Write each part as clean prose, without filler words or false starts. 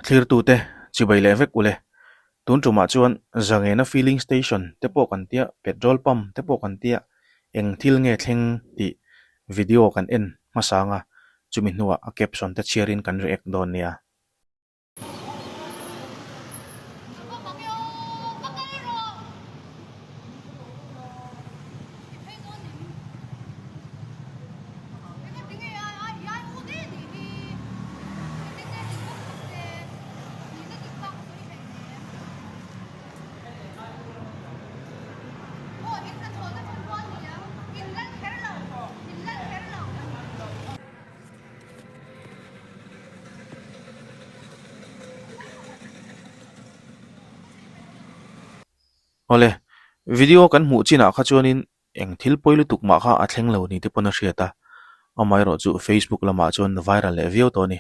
Thlirtute chibai leh vek ule. Tun tumah chuan Zangena Filling Station te pawh kan tia, Petrol Pump te pawh kan tia, eng thil nge thleng tih video kan en hmasa anga chumi hnuah a caption te chhiarin kan react dawn nia. Awle, video kan hmuh chinah kha chuanin eng thil pawi lutuk mah kha a thleng lo ni te pawn a hriat a, amaherawh chu Facebook lamah chuan viral leh viau tawh a ni.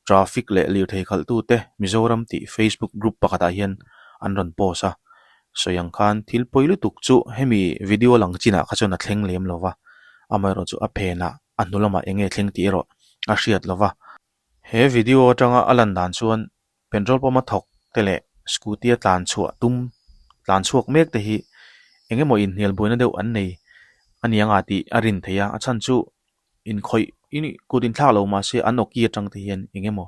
Traffic leh lirthei khalhtute Mizoram tih Facebook group pakhatah hian an rawn post a, sawi ang khan thil pawi lutuk chu hemi video lang chinah kha chuan a thleng lem lo va, amaherawh chu a phenah a hnu lamah eng nge thleng tih erawh a hriat lo va. He video atanga a lan dan chuan petrol pump a thawk te leh scooty a tlan chhuah tum tlan chhuak mek te hi eng emaw inhnial buaina deuh an nei a ni anga tih a rin theih a, a chhan chu inkhawih kut inthlak lo mahse an awki atang te hian eng emaw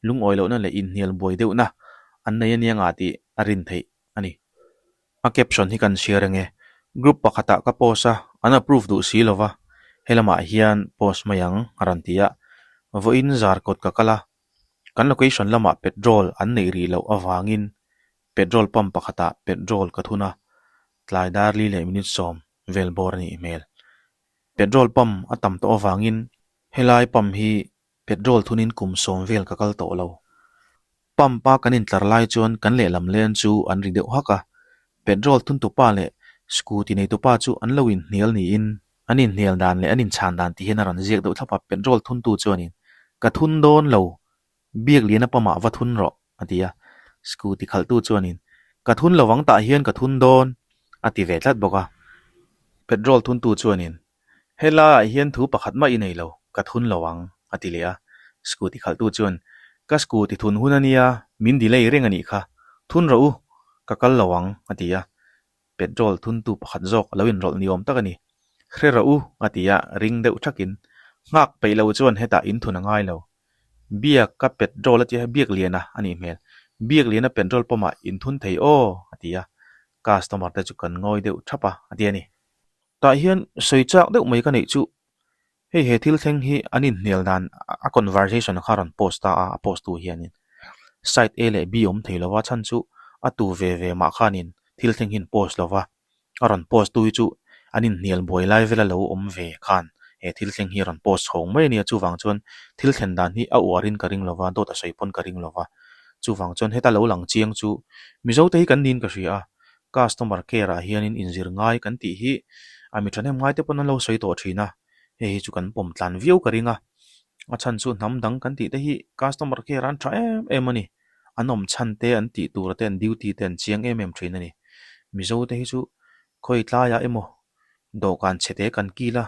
lungawi lohna leh inhnial buai deuhna an nei a ni anga tih a rin theih a ni. A caption hi kan chhiar eng e, group pakhatah ka post a, an approve duh si lova, helamah hian post mai ang a rawn ti a, vawiin zar kawt ka kal a, kan location lamah petrol an neih rih loh avangin petrol pump pakhatah petrol ka thun a, tlai dar li leh minute sawm vel bawr a nih hmel. Petrol pump a tam tawh avangin helai pump hi Petrol thunin kum sawm vel ka kal tawh lo. Pump a kan intlar lai chuan kan lehlam len chu an ri deuh hak a. Petrol thuntupa leh scooty neitupa chu an lo inhnial niin an inhnial dan leh an inchhan dan tih hian a rawn ziak deuh thlap a. Petrol thuntu chuanin, Ka thun dawn lo, Biakliana pump-ah va thun rawh, a ti a. Scooty khalhtu chuanin, Ka thun lo ang tah hian ka thun dawn, a ti ve tlat bawk a. Petrol thuntu chuanin, Helaiah hian thu pakhat mah i nei lo, ka thun lo ang, a ti leh a. Scooty khalhtu chuan, Ka scooty thun hun a nia, min delay reng a nih kha. Thun rawh u, ka kal lo ang, a ti a. Petrol thuntu pakhat zawk a lo inrawlh ni awm tak a ni. Hre rawh u, a ti a, ring deuh thakin. Nghak peih lo chuan hetah in thun a ngai lo. Biak ka petrol a tia, biak liana a nih hmel. Biak liana petrol pump ah in thun thei aw, a ti a. Customer te chu kan ngawi deuh thap a, a ti a ni. Tah hian sawi chak deuh mai ka neih chu hei he thil thleng hi an inhnial dan a conversation kha a rawn post ta a, a post tu hianin side A leh B awm thei lova chhan chu a tu ve ve mah khanin thil thleng hi an post lova a rawn post tu hi chu an inhnial buai lai vela lo awm ve khan he thil thleng hi a rawn post chho mai a nia chuvang chuan thil thlen dan hi a uarin ka ring lova dawt a sawi pawn ka ring lova chuvang chuan heta lo lang chiang chu Mizo te hi kan niin ka hria a. Customer care ah hianin inzir ngai kan tih hi a mi thahnem ngai te pawn an lo sawi tawh thin a, hei hi chu kan pawm tlan viau ka ring a, a chhan chu hnam dang kan tih te hi customer care an tha em em a ni, an awm chhan te an tih tur te an duty te an chiang em em thin a ni. Mizo te hi chu khawi tlaiah emaw dawhkan chhe te kan kil a,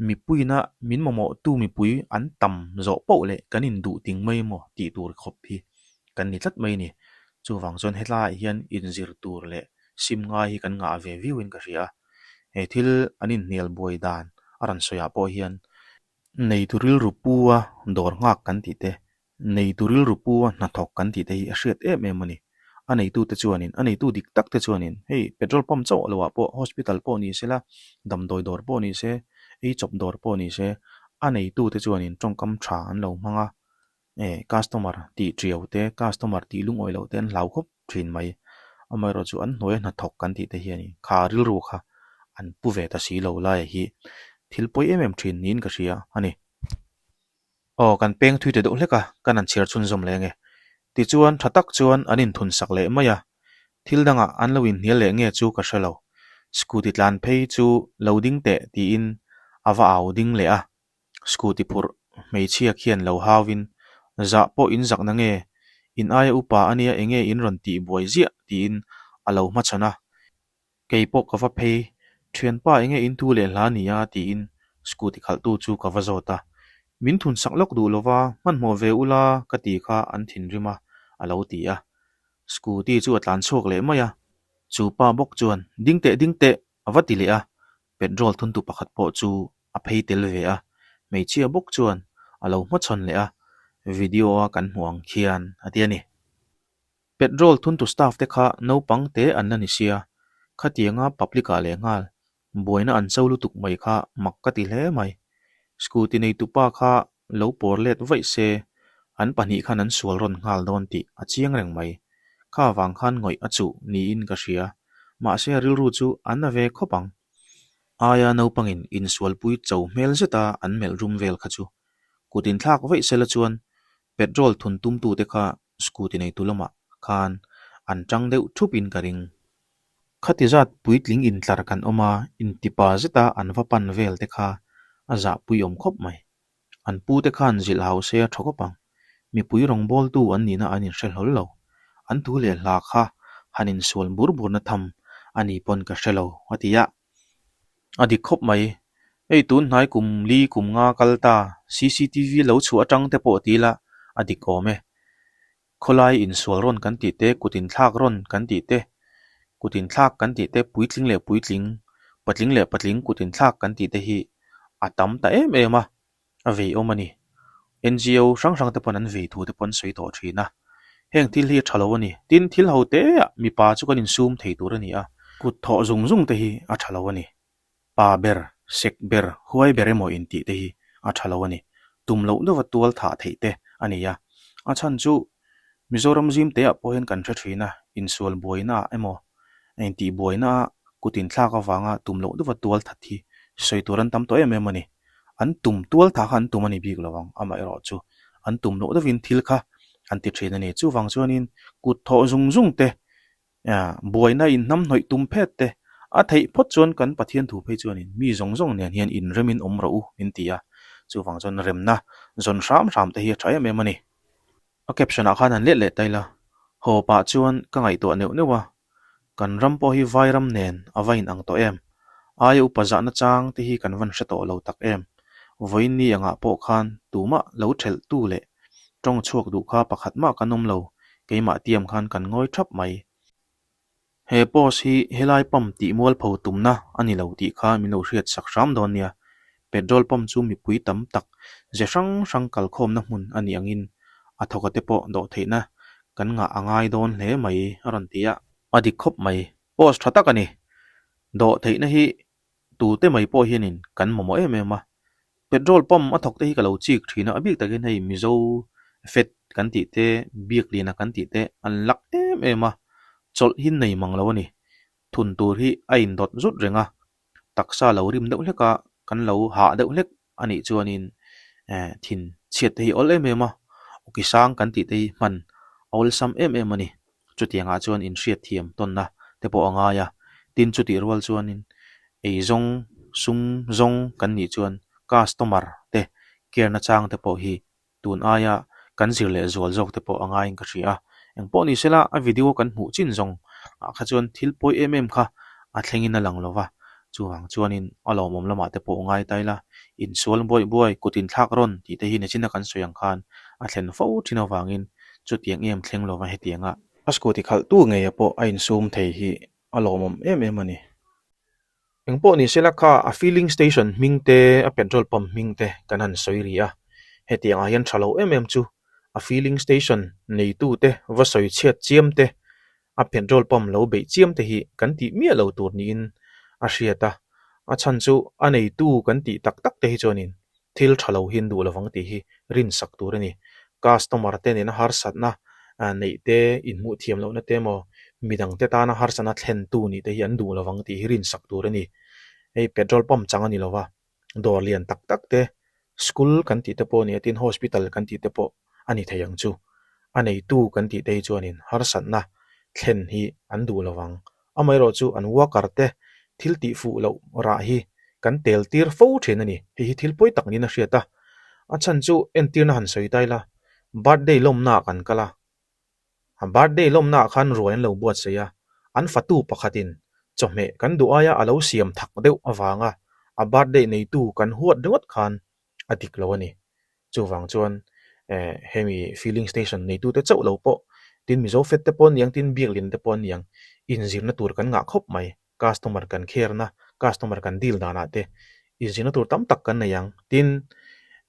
mipuiina min mamawhtu mipui an tam zawh poh leh kan induh ting mai emaw tih tur khawp hi kan ni tlat mai a ni. Chuvang chuan hetlaiah hian inzir tur leh sim ngai hi kan ngah ve viauin ka hria a. He thil an inhnial buai dan a rawn sawiah pawh hian neitu rilru pu a dawr nghak kan tih te Neitu rilru pu a hnathawk kan tih te hi a hriat em em a ni. A neitute chuanin, a neitu dik tak te chuanin, hei petrol pump chauh lo ah pawh hospital pawh ni se la, damdawi dawr pawh ni se, ei chawp dawr pawh ni se, a neitute chuanin tawngkam tha an lo hmang a, eh customer tih tiau te, customer tih lungawi loh te an hlau khawp thin mai. Amaherawhchu an hnuaia hnathawk kan tih te hianin kha rilru kha an pu ve ta si lo lai hi thil pawi em em thin niin ka hria a ni. Aw, kan peng thui ta deuh hlek a, kan han chhiar chhunzawm leh ange. Tichuan, tha tak chuan an inthun sak leh mai a. Thil dangah an lo inhnial leh nge chu ka hre lo. Scooty tlan phei chu lo ding teh tiin a va au ding leh a. Scooty phurh hmeichhia khian lo hauin, Zah pawh in zak na nge? In aia upa ania enge in rawn tih buai ziah tiin a lo hmachhawn a. Kei pawh ka va phei, thianpa enge in thu leh hla ni a tiin scooty khalhtu chu ka va zawt a. Min thun sak lawk duh lova, hmanhmawh ve ula ka ti kha an thinrim a, a lo ti a. Scooty chu a tlan chhuak leh mai a. Chu pa bawk chuan, Ding teh, ding teh! a va ti leh a. Petrol thuntu pakhat pawh chu a phei tel ve a. Hmeichhia bawk chuan a lo hmachhawn leh a, video a kan hmuh ang khian a ti a ni. Petrol thuntu staff te kha naupang te an la ni sia, khatianga public ah lehnghal buaina an cho lutuk mai kha mak ka ti hle mai. Scooty neitupa kha lo pawr let vaih se, an pahnih khan an sual rawn nghal dawn tih a chiang reng mai. Kha vang khan ngawih a chuh niin ka hria, mahse a rilru chu a na ve khawp ang. Aia naupangin insualpui cho hmel zeta an melh rum vel kha chu kut inthlak vaih sela chuan petrol thun tumtute kha scooty neitu lamah khan an tang deuh thup in ka ring. Khati zat puitling intlar kan awm a, intipa zeta an va pan vel te kha a zahpui awm khawp mai. An pu te khan zilh hau se a tha khawp ang. Mipui rawngbawltu an nihna an inhre hlawl lo. An thu leh hla kha han insual bur burna tham a ni pawn ka hre lo, a ti a. A dik khawp mai. Hei tun hnai kum li kum nga kal ta cctv lo chhuah atang te pawh ti ila a dik awm e. Khawlai insual rawn kan tih te, kut inthlak rawn kan tih te, kut inthlak kan tih te, puitling leh puitling, patling leh patling kut inthlak kan tih te hi a tam ta em em a, a vei awm a ni. NGO hrang hrang te pawn an vei thu te pawh an sawi tawh thin a, heng thil hi a tha lo a ni. Tin, thil ho te ah mipa chu kan insum thei tur a ni a, kut thawh zung zung te hi a tha lo a ni. Pa ber, sek ber, huai ber emaw intih te hi a tha lo a ni. Tum loh deuha tual thah theih te a ni a. A chhan chu Mizoram zim te ah pawh hian kan hre thin a, insual buaina ah emaw intih buaina ah kut inthlak avanga tum loh deuha tual that hi sawi tur an tam tawh em em a ni. An tum tual thah kha an tum a ni bik lo ang, amaherawh chu an tum loh deuhin thil kha an ti thin a ni. Chuvang chuanin kut thawh zung zung te Buaina inhnamhnawih tum phet te a theih phawt chuan kan Pathian thu phei chuanin mi zawng zawng nen hian inremin awm rawh u min ti a, chuvang chuan remna zawn hram hram te hi a tha em em a ni. A caption ah khan han let leh ta ila, haw pah chuan ka ngaihtuah neuh neuh a, kan ram pawh hi vai ram nen a va inang tawh em? Aia upa zahna chang te hi kan van hre tawh lo tak em? Vawiin ni angah pawh khan tumah lo thelh tu leh Tawng chhuak duh kha pakhat mah kan awm lo, keimah tiam khan kan ngawi thap mai. He post hi helai pump tih mualpho tumna a ni lo tih kha min lo hriat sak hram dawn nia. Petrol pump chu mipui tam tak ze hrang hrang kalkhawmna hmun a nih angin a thawka te pawh dawh theihna kan ngah a ngai dawn hle mai a rawn ti a. A dik khawp mai. Post tha tak a ni. Dawh theihna hi tute mai pawh hianin kan mamawh em em a, petrol pump a thawk te hi ka lo chik thin a, a bik takin hei Mizo fet kan tih te, biak liana kan tih te an lak em em a, chawlh hi nei mang lo a ni, thun tur hi a indawt zut reng a, taksa lo rim deuh hlek a, kan lo hah deuh hlek a nih chuanin eh thin chhiat te hi a awl em em a, awki sang kan tih te hi hman a awlsam em em a ni. Chutiangah chuan inhriat thiam tawnna te pawh a ngai a, tin chutih rual chuanin eizawng sum zawng kan nih chuan customer te care na chang te pawh hi tun aia kan zir leh zual zawk te pawh a ngaiin ka hria a, engpawh ni sela a video kan hmuh chin zawng ah kha chuan thil pawi em em kha a thlengin a lang lo va, chuvang chuanin a lawmawm lamah te pawh ngai ta ila, insual buaih buai kut inthlak rawn tih te hi nichina kan sawi ang khan a thlen fo thin avangin chutiang em thleng lo va hetianga a scooty khalhtu ngeia pawh a insum thei hi a lawmawm em em a ni. Engpawh ni sela kha a filling station hming te a petrol pump hming te kan han sawi ri a, hetiang ah hian tha lo em em chu a filling station neitu te va sawi chhiat chiam te a petrol pump lo beih chiam te hi kan tih miah lo tur niin a hriat a, a chhan chu a neitu kan tih tak tak te hi chuanin thil tha lo hi an duh lovang tih hi rinsak tur a ni. Customer te nena harsatna neih te, inhmuh thiam lohna te emaw midang te tana harsatna thlentu nih te hi an duh lovang tih hi rinsak tur a ni. Hei petrol pump chang a ni lova, dawr lian tak tak te, school kan tih te pawh a ni a, tin hospital kan tih te pawh a ni thei ang chu. A neitu kan tih te hi chuanin harsatna thlen hi an duh lovang. Amaherawh chu an worker te thil tih fuh loh rah hi kan tel tir fo thin a ni. Hei hi thil pawi tak niin a hriat a. A chhan chu entirna han sawi ta ila, birthday lawmna ah kan kal a. A birthday lawmna ah khan ruai an lo buatsaih a, an fatu pakhatin chawhmeh kan duh aia a lo siam thak deuh avanga a birthday neitu kan huat ringawt khan a dik lo a ni. Chuvang chuan eh hemi filling station neitute chauh lo pawh Tin Mizo fet te pawh aniang, tin biaklin te pawh aniang, inzirna tur kan ngah khawp mai. Customer kan kherna, customer kan deal danah te inzirna tur tam tak kan nei ang. Tin,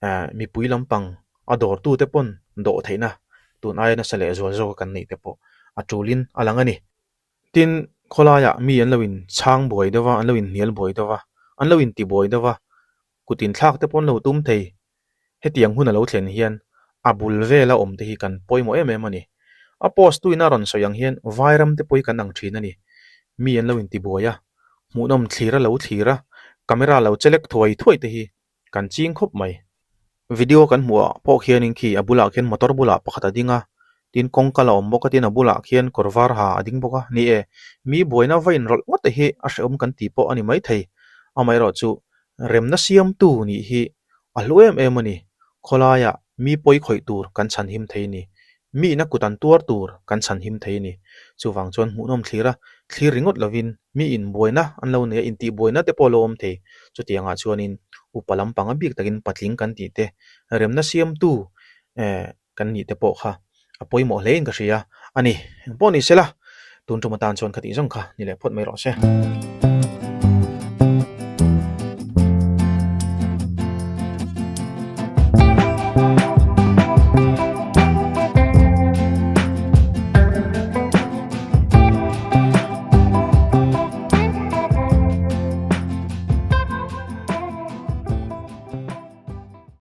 eh mipui lampang a dawrtute pawn dawh theihna tun aia nasa leh zual zawka kan neih te pawh a tulin a lang a ni. Tin, khawlaiah mi an lo inchhang buai deuh a, an lo inhnial buai deuh a, an lo intibuai deuh a, kut inthlak te pawh an lo tum thei. Hetiang hun a lo thlen hian a bul vela awm te hi kan pawimawh em em a ni. A post tuin a rawn sawi ang hian vairam te pawh hi kan ang thin a ni. Mi an lo intibuai a, hmuhnawm thlir a lo thlir a, camera lo chelek thuai thuai te hi kan ching khawp mai. Video kan hmuh ah pawh khianin khi a bulah khian motor bulah pakhat a ding a, tin kawngka la awm bawk a, tin a bulah khian kawr var ha a ding bawk a, ni e, mi buaina va inrawlh ngawt te hi a hrehawm kan tih pawh a ni maithei, amaherawhchu remna siamtu nih hi a hlu em em a ni, khawlaiah mi pawi khawih tur kan chhanhim thei a ni, Miina kut an tuar tur kan chhanhim thei a ni. Chuvang chuan hmuhnawm thlir a, thlir ringawt lovin mi inbuaina an lo nei a, intihbuaina te pawh a lo awm thei. Chutiangah chuanin upa lampang a bik takin patling kan tih te, remna siamtu eh kan nih te pawh kha a pawimawh hlein ka hria a ni. Engpawh ni sela, tun tum atan chuan khatih zawng kha ni leh phawt mai rawh se.